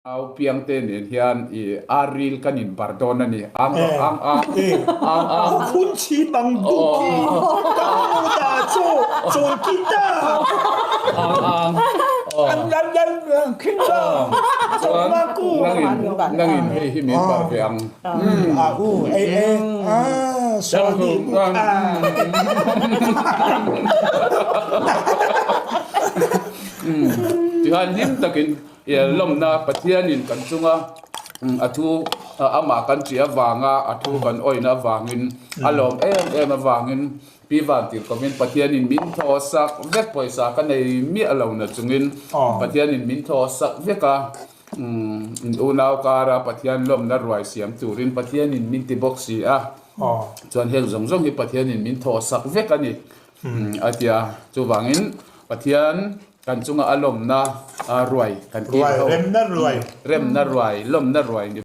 Au piangte nen hian i ar ril kan in bar dawn a ni. Ang ang ang ang ang. Khun chi bang du ki kang mu da chu chawn ki ta. Ang ang. An lan lan khin la. Chuan nangin nangin hei hi min bar ve ang. A u e e a so ni a. Tihian hlim takin Lawmna Pathianin kan chunga a thu amah kan ṭih avanga a thu kan awina avangin a lawm em em avangin Pi Vantirhkovin Pathianin min thaw sak vek pawisa ka nei miah lo na chungin Pathianin min thaw sak vek a in unau kara Pathian lawmna ruai siam turin Pathianin min ti bawk si a chuan heng zawng zawng hi Pathianin min thaw sak vek a ni a ti a chuvangin Pathian Kan chunga a lawmna ruai kan kil ho. Remna ruai. Remna ruai, lawmna ruai ni.